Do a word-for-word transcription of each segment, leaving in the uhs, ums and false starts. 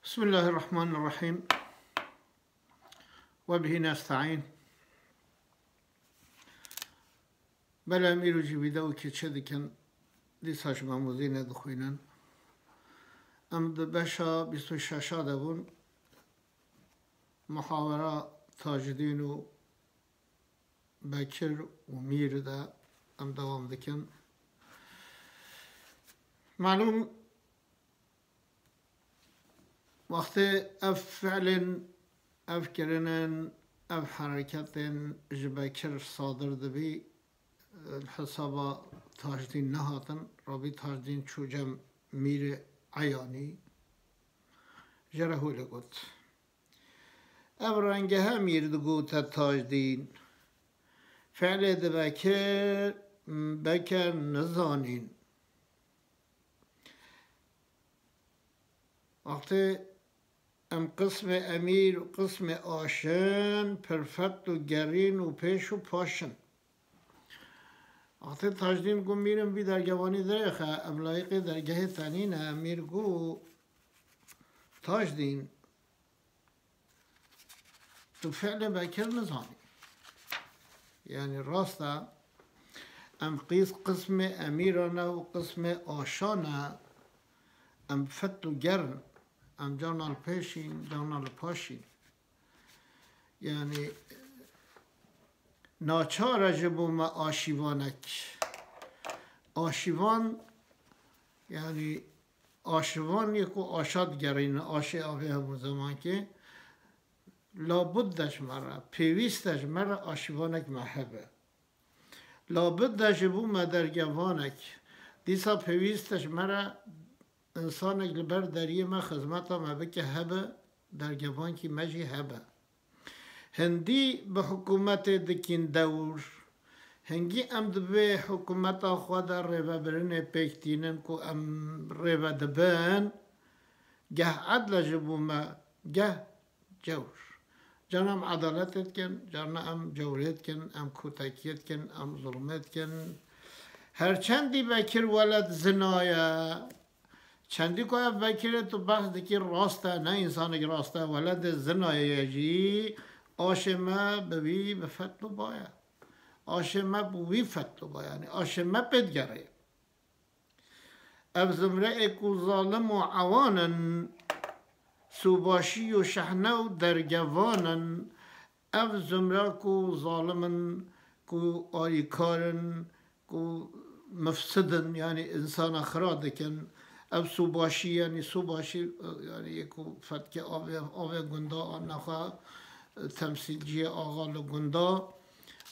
Bismillahirrahmanirrahim. Ve bihi nesta'in. Belê em îro jî vîdeokê çê dikin, dîsa ji me muzî nedixwînin. Em di beşa bîst û şeşa de bûn, muhawera Tajdîn û Bekir û Mîr de em dewam dikin. Malûm, wextê ev fiilên, ev kirinên, ev hereketên ji Bekir sadir dibî, li hesaba Tajdîn nehatin, rabî Tajdîn çû cem Mîrê Eyanî, jê re holê got. Ev rengehe Mîr digote Tajdîn, fiilê di Bekir, Bekir nizanîn. Wextê em qismê Emîr û qismê Aşin, pirfet û gerîn û pêş û paşin. Wextê Tajdîn got Mîr in vî dergevanî dirêxe, ev layiqê dergehê te nîne. Mîr got Tajdîn, tu fiilê Bekir nizanî. Yanî rast e, em qîs qismê Emîran e û qismê Aşan e, em fet û ger in, em carna li pêşîn, carna li paşîn. Yanî naçar e ji bo me aşîvanek. Aşîvan, yanî aşivan yê ku aşa digerîne, aşê avê hemû zemankê, labud de ji me re, pêwîst e ji me re aşivanek me hebe. Labud de ji bo me dergevanek. Dîsa pêwîst e ji me re însanek li ber deriyê me xizmeta me bike hebe, dergevankî me jî hebe. Hindî bi hikûmetê dikîn dewr. Hingî em di vê hikûmeta xwe de rêvebirinê pêk tînin ku em rêve dibin, geh edle ji bo me, geh cewr. Carna em edaletê dikin, carna em cewrê dikin, em kotekiyê dikin, em zulmê dikin. Her çendî Bekir weled zina ye, çendî ku ev Bekirê tu behs dikî rast e, ne însanek rast e, weledê zinayê ye jî, aşê me bi wî bi fetl û ba ye. Aşê me bi wî fetl û ba, yanî aşê me pê digerê. Ev zumreyê ku zalim û ewan in, sûbaşî û şehne û dergevan in, ev zumra ku zalim in, ku alîkar in, ku mifsid in, yanî însana xira dikin. Ev sûbaşî, yanî sûbaşî, yanî yê ku fetkê avê, avê gunda, anaxa temsîlciyê axa li gunda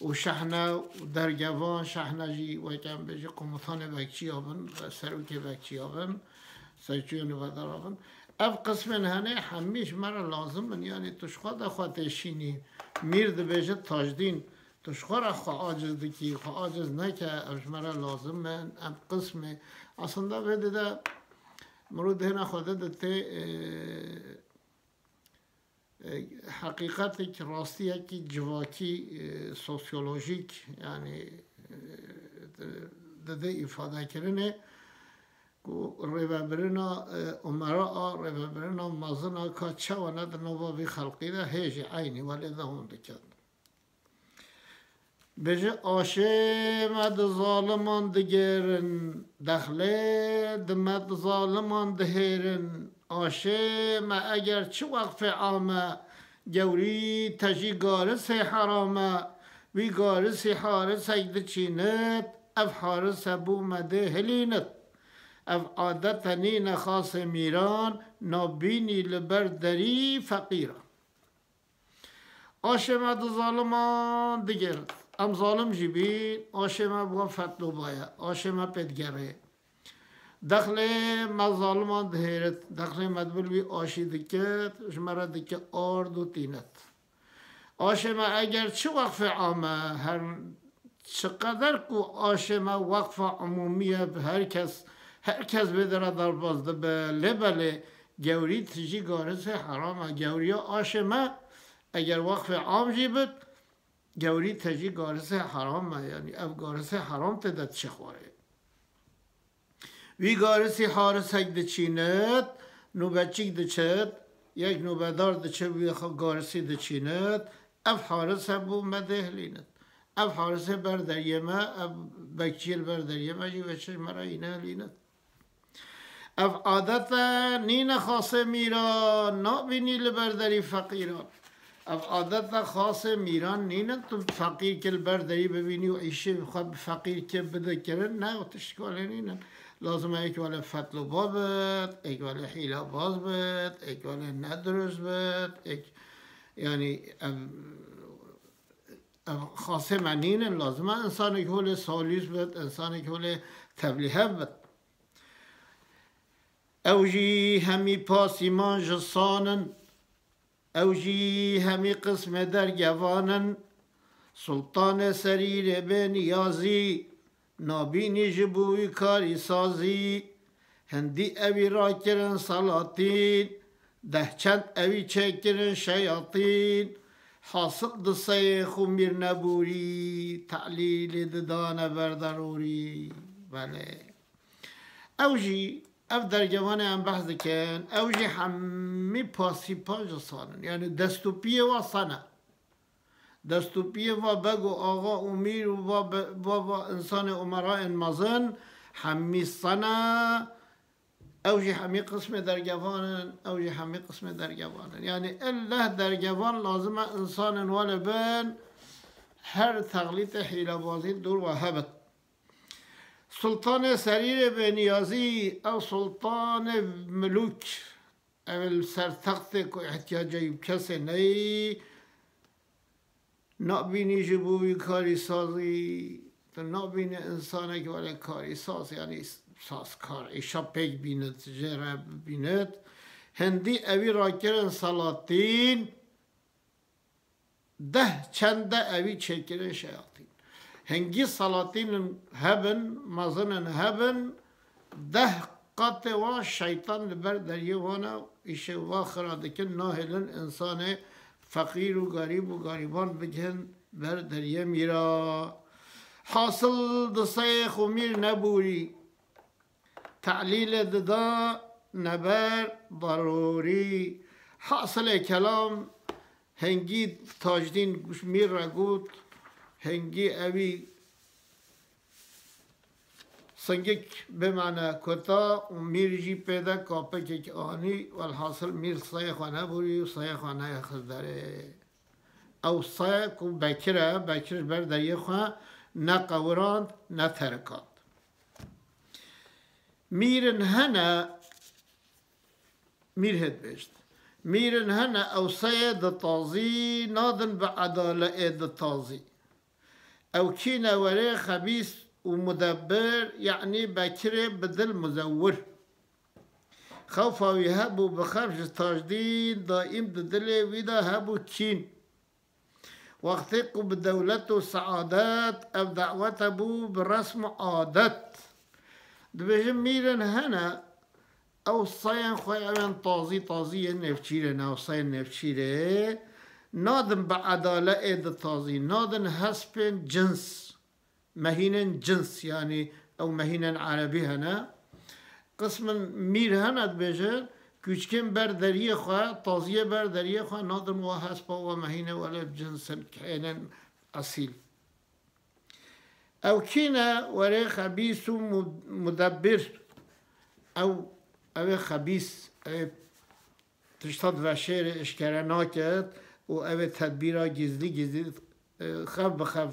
û şehne û dergevan, şehne jî weke em bêjî komutanê bekçiya bin, serokê bekçiya bin, serçûyê nûvedara bin. Ev qismên hene hemî ji me re lazim in, yanî tu ji xwe de xwe têşînî. Mîr dibêje Tajdîn, tu ji xwe re xwe aciz dikî, xwe aciz neke, ev ji me re lazim in, em qismê. Aslında vê de, de mirov dihêne xwe de, de tê, e, e, heqîqetek, rastiyekî civakî, e, sosyolojîk, yanî, e, di, dide îfadekirinê ku rêvebirina, e, umera a, rêvebirina mezin a ka çawa ne di nava vî xelqî de hê jî eynî welê dewam diket. Bêje, aşê me di zaliman digêrin, dexlê di me di zaliman dihêrin. Aşê me eger çi weqfê am e, gewrî te jî garisê heram e. Wî garisî harisek diçînit, ev harise bo me dê hilînit. Ev adete nîne xasê mîran, nabînî li ber derî feqîran. Aşê me di zaliman digêrit. Em zalim jî bîn, aşê me bi wan fetloba ye. Aşê me pê digerê. Dexlê me zaliman dihêrit. Dexlê me dibil wî aşî dikit, ji me re dike ard û tînet. Aşê me eger çi weqfê am e, her çiqeder ku aşê me weqfa umûmî ye, her kes, her kes vê de re derbas dibe. Lê belê, gewrî tijî garisê heram e. Gewriya aşê me eger weqfê am jî bit, gewrî te jî garisê heram e. Yanî ev garisê heram tê de diçe xwarê. Wî garisî harisek diçînit, nûbeçîk diçit, Yek nobedar diçe wî xwe garisî diçînit. Ev haris hebû me dêhlînit. Ev harisê ber deriyê me, ev bekçiyê li ber deriyê me jî vê çi me re înehlînit. Ev adete nîne xasê mîran, nabînî li ber derî feqîran. Ev adete xasê mîran nîne, tu feqîrkê li ber derî bibînî û îşê xwe bi feqîrkê bide kirin, ne, ew tiştî wele nîne. Lazim e êk wele fetlûba bit, êk wele hîlebaz bit, êk wele nedurust bit, êk, yanî ev, ev xasê me nînin, lazim e insanek holê salîs bit, insanek holê tevlîhev bit. Ew jî hemî pasîman ji san in, ew jî hemî qismê dergevan in. Sultanê serîrê bê niyazî, nabînî ji bo wî karî sazî. Hindî ewî rakirin selatîn, deh çend ewî çêkirin şeyatîn. Hasil di seyê xwe mîr nebûrî, telîlê didane ber derûrî. Belê. Ew jî, ev dergevanê em behs dikin, ew jî hemî pasîpan ji san in. Yanî destûpiyê wa san e. Destûpiyê va beg û axa û mîr û va be-, va, va insanê umerayên mezin hemî san e. Ew jî hemî qismê dergevan in, ew jî hemî qismê dergevan in. Yanî elleh dergevan lazim e insanên wele bin her texlîtê hîlebazî dûr ve hebit. Sultanê serîrê bêniyazî, ew sultanê milûk, ew li ser textê ku ihtiyaca wî bi kesê neyî, nabînî ji bo wî karî sazî, tu nabînî insanek wele karî saz, yanî sazkar, îşa pêk bînit, jê re bibînit. Hindî ewî rakirin selatîn, deh çende ewî çêkirin şeyatîn. Hingî selatînin hebin, mezinin hebin, deh qatê wan şeytan li ber deriyê wan e, îşê wa xira dikin, nahêlin insanê feqîr û garîb û garîban bigihin ber deriyê mîra. Hasil di seyê xwe mîr nebûrî. Telîlê dida neber darorî. Hasilê kelam, hingî Tacdîn mîr re got, hingî ewî singik bimane kuta û mîr jî pê de kapikek anî. Welhasil mîr seyê xwe nebûrî û seyê xwe neyê xist derê. Ew sey ku Bekir e, Bekir ji ber deriyê xwe neqewirand, neterikand. Mîrin hene, mîr hê dibêjt. Mîrin hene ew seyê di tazî, nadin bi edale ê di tazî. Ew kî ne werê xebîs û mudebbir, yanî Bekirê bi dil muzewwir. Xewfa wî hebû bi xef ji Tacdîn, daîm di dilê wî de hebû kîn. Wextê ku bi dewlet û seadet, ev dawete bû bi resm û adet. Dibêjin mîrin hene, ew seyên xwe, ew ên tazî, tazî yên nêvçîrê ne, ew seyên nêvçîrê, nadin bi edale ê di tazî, nadin hespên cins. Mehînên cins, yanî ew mehînên erebî hene. Qismin mîr hene dibêjin, kûçkên ber deriyê xwe, taziyê ber deriyê xwe nadin wa hespa, wa mehîne wele bi cins in, kehênên esîl. Ew kî ne? Werê xebîs û mu-, mudebbir. Ew, ew ê xebîs, ew ê tişta diveşêrê, eşkere naket û ew ê tedbîra gizlî gizlî, e, xev bi xev,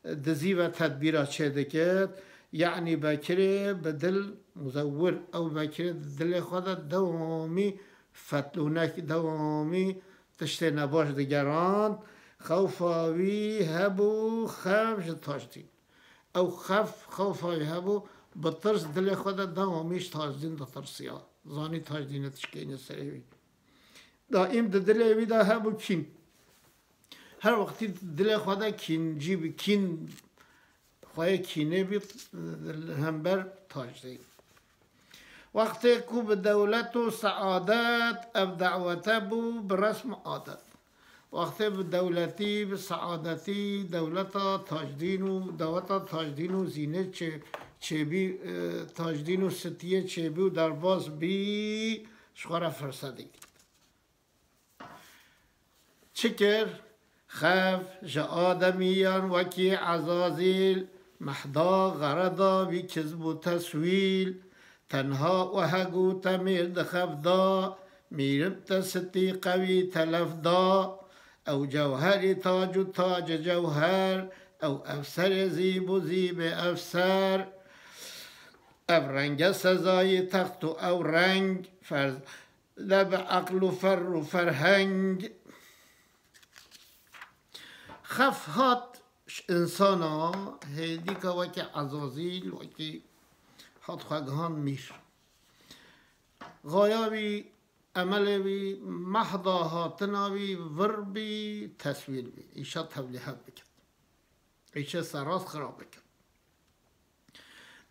e, dizî ve tedbîra çêdikit. Yanî Bekirê bi dil muzewwir, ew Bekirê di dilê xwe de dewamî fetlûnek, dewamî tiştê nebaş digerand. Xewfa wî hebû xev ji Tacdîn. Ew xef, xewfa wî hebû, bi tirs dilê xwe de dewamî ji Tacdîn ditirsiya. Zanî Tacdînê tişkêne serê wî. Daîm di dilê wî de hebû kîn. Her wextî dilê xwe de kîncî bî, kîn, xweyê kînê bî li hember Tacdîn. Wextê ku bi dewlet û seadet ev dawete bû bi resm û adet. Wextê bi dewletî, bi seadetî, dewleta Tacdîn û daweta Tacdîn û Zînê çê-, çêbî, e, Tacdîn û Sitiyê çêbî û derbas bî, ji xwe re firsedek dît. Çi kir? Xev ji ademiyan wekî Ezazîl, mehda xereda wî kiz bû teswîl. Tenha weheg û temîr di xev da, mîrib te sitî qewî telef da. Ew cewherî tac û tacê cewher, ew efserê zîb û zîbê efser. Ev renge sezayî text û ew reng, ferz ne bi eql û fer û ferheng. Xef hat ji insana, hêdîka wekî Ezazîl, wekî hat xwe gihand mîr. Xaya wî, emelê wî, mehda hatina wî vir bî, teswîr bî. Îşa tevlîhe bikit. Îşa serast xira bikit.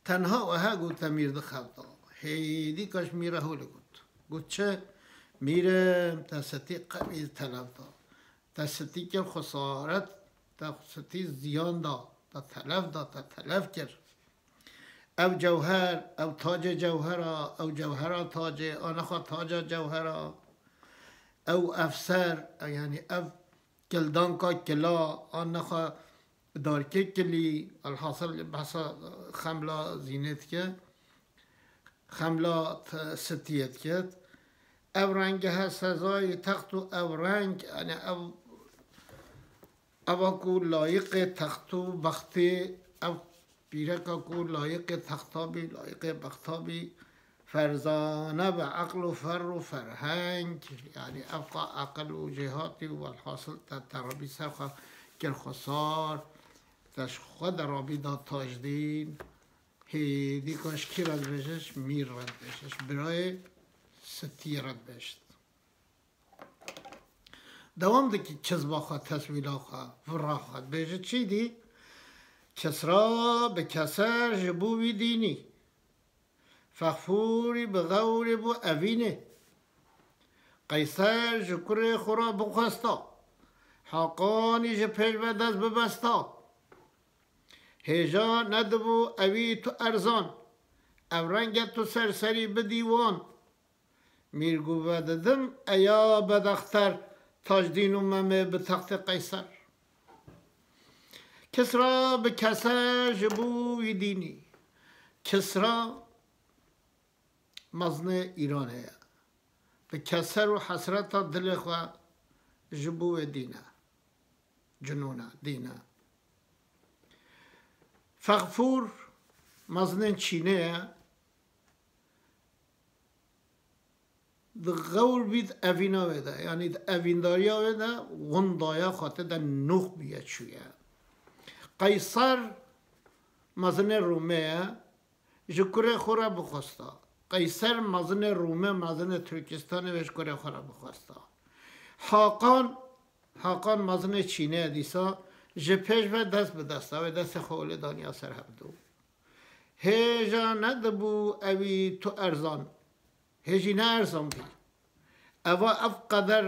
Tenha weheg û temîr di xev da. Hêdîka ji mîre hûlê got. Got çi? Mîrim, te sitî qewî telef da. Te sitî kir xesaret, te sitî ziyan da, te telef da, te telef kir. Ev cewher, ev tacê cewhera, ew cewhera tacê, a nexwe taca cewhera. Ew efser, yanî ev kildanka kila, a nexwe darkê kilî, elhasil behsa xemla zînê dike, xemla te-, sitiyê dike. Ev renge he sezayî text û ev reng, yani ev, eva ku layiqê text û bextê, ev pîreka ku layiqê texta bî, layiqê bexta bî, ferzane bi eql û fer û ferheng, yani ev qa eqil û jêhatî û welhasil te, te rabî ser xwe kir xwesar, te ji xwe de rabî da tajdîn, hêdîka ji kî re dibêje? Ji mîr re dibêje, ji birayê sitî re dibêje. Dewam dikî kizba xwe, teswîla xwe, vira xwe. Dibêje çî dî? Kisra bi keser ji bo wî dînî. Fexfûrî bi xewrê bo evînê. Qeyser ji kurê xwe re bixwesta. Haqanî ji pêş ve dest bibesta. Hêja nedibû ewî tu erzan. Ev renge tu ser serî bidî wan. Mîr got vedidim, eya bedexter, Tacdîn û Memê bi textê Qeyser. Kisra bi keser ji bo wî dînî. Kisra mezinê Îranê ye. Bi keser û hesreta dilê xwe ji bo wê dîne. Cinûne, dîne. Fexfûr mezinên Çînê ye. Di xewr bî di evîna wê de, yanî di evîndariya wê de windaya xwe te de nûx bûye çûye. Qeyser mezinê Rûmê ye, ji kurê xwe re bixwesta. Qeyser mezinê Rûmê, mezinê Tirkistanê wê ji kurê xwe re bixwesta. Haqan, Haqan mezinê Çînê ye dîsa, ji pêş ve dest bi desta wê, destê xwe olê daniya ser hevdû. Hêja nedibû ewî tu erzan. Hêjî ne erzan bî. Eva ev qeder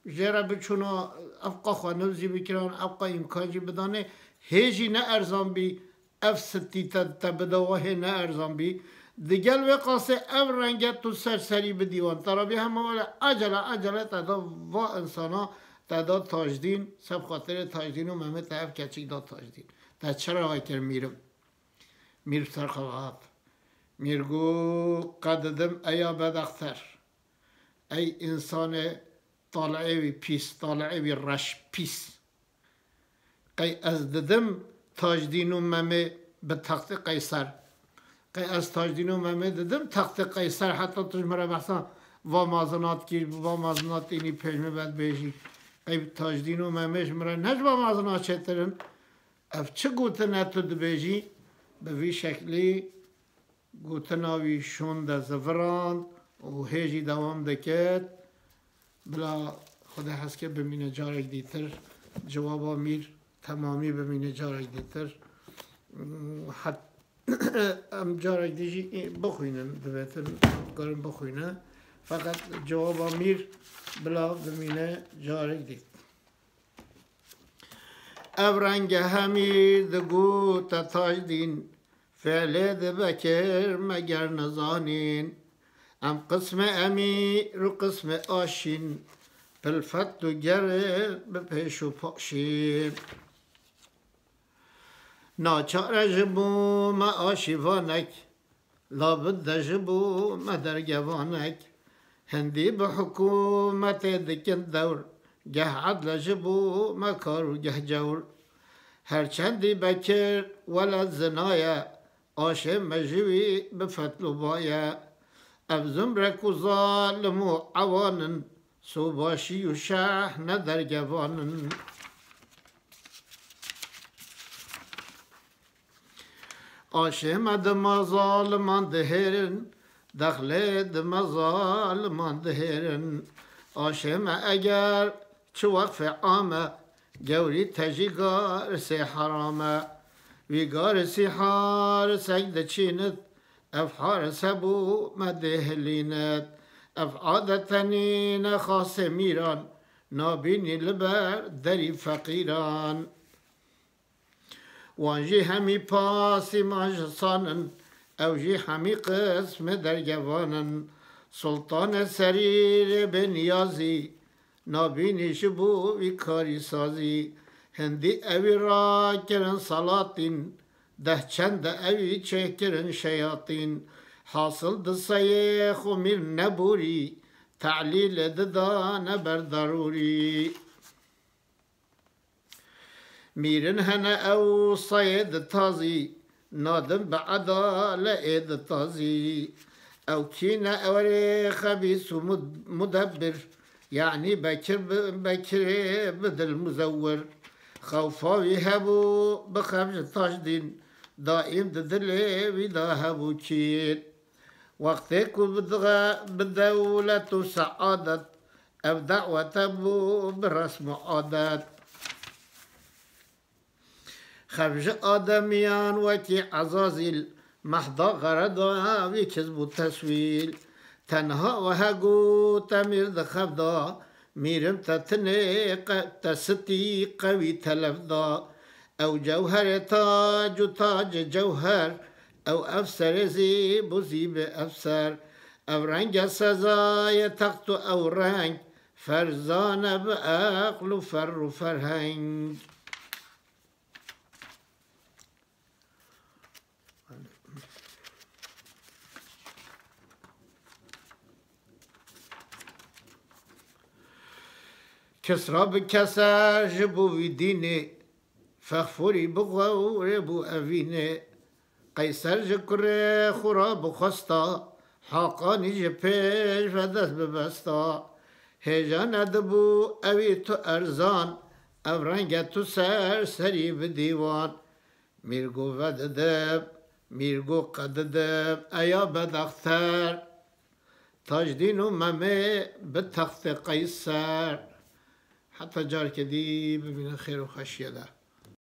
jê re biçûna, ev qa xwe nivzî bikiran, ev qa îmkan jî bidanê, hêjî ne erzan bî, ev sitî te, te bide wahê ne erzan bî. Digel wê qasê ev renge tu ser serî bidî wan. Te rabî hema wele ecele, ecele te da va insana, te da Tacdîn, seb xatirê Tacdîn û Memê te ev keçik da Tacdîn. Te çira wekir mîrim? Mîr ser xwe hat. Mîr got, qedidim eya bedexter. Ey însanê taliê wî pîs, taliê wî reş pîs. Qey ez didim Tacdîn û Memê bi textê Qeyser. Qey ez Tacdîn û Memê didim textê Qeyser, heta tu ji min re behsa va mazina dikî, va mazina tînî pêş min vedibêjî. Qey Tacdîn û Memê ji min re ne ji va mazina çêtir in. Ev çi gotin e tu dibêjî? Bi vî şeklî gotina wî şûnde zivirand û hê jî dewam dikit. Bila Xwedê hez ke bimîne carek dîtir. Cewaba mîr temamî bimîne carek dîtir. Het em carek dî jî bixwînin, divêtin karin bixwîne. Feqet cewaba mîr bila bimîne carek dît. Ev renge hemî digot te Tacdîn, felê di Bekir meger nizanîn. Em qismê emîr û qismê aşîn, Hilfet û gerin bi pêş û paşî. Naçare ji bo me aşîvanek, labit de ji bo me dergevanek. Hindî bi hikûmetê dikin dewr, geh edle ji bo me kar û geh cewr. Her çendî Bekir weled zina ye, aşê me ji wî bi fetl û ba ye. Ev zumre ku zalim û ewan in, sobaşî û şeh ne dergevan in. Aşê me dima zaliman dihêrin, dexlê dima zaliman dihêrin. Aşê me eger çi wexfê ame, gewrî te jî garisê heram e. Wî garisî harisek diçînit, ev haris hebû me dê hilînit. Ev adete nîne xasê mîran, nabînî li ber derî feqîran. Wan jî hemî pasî man ji san in, ew jî hemî qismê dergevan in. Sultanê serîrê bê niyazî, nabînî ji bo wî karî sazî. Hindî ewî rakirin salatîn, deh çend de ewî çêkirin şeyatîn. Hasil di seyê xwe mîr neborî, telîlê didane ber darûrî. Mîrin hene ew sayê di tazî, nadin bi edale ê di tazî. Ew kî ne ew rê xebîs û mud-, mudebbir, yanî Bekir bi-, Bekirê bi dil muzewwir. Xewfa wî hebû bi xev ji taş dîn, daîm di dilê wî de hebû kîn. Wextê ku bi dixe-, bi dewlet û seadet, ev dawete bû bi resm û adet. Xev ji ademiyan wekî Ezazîl, mehda xereda wî kiz bû teswîl. Tenha wiha got emîr di xev da, mîrim te tinê qe-, te sitî qewî telev da. Ew cewherê tac û tacê cewher, ew efserê zî bû zî bi efser. Ev renge sezayê text û ew reng, ferzane bi eql û ferr û ferheng. Kisra bi keser ji bo wî dînê, Fexfûrî bi xewrê bû evînê. Qeyser ji kurê xwe re bixwesta, Haqanî ji pêş ve dest bibesta. Hêja nedibû ewî tu erzan, ev renge tu ser serî bi dîwan. Mîr got vedidib, mîr got qedidib, eya bedexter. Tajdîn û Memê bi textê Qeyser. Heta careke dî bimînin xêr û xweşiyê de.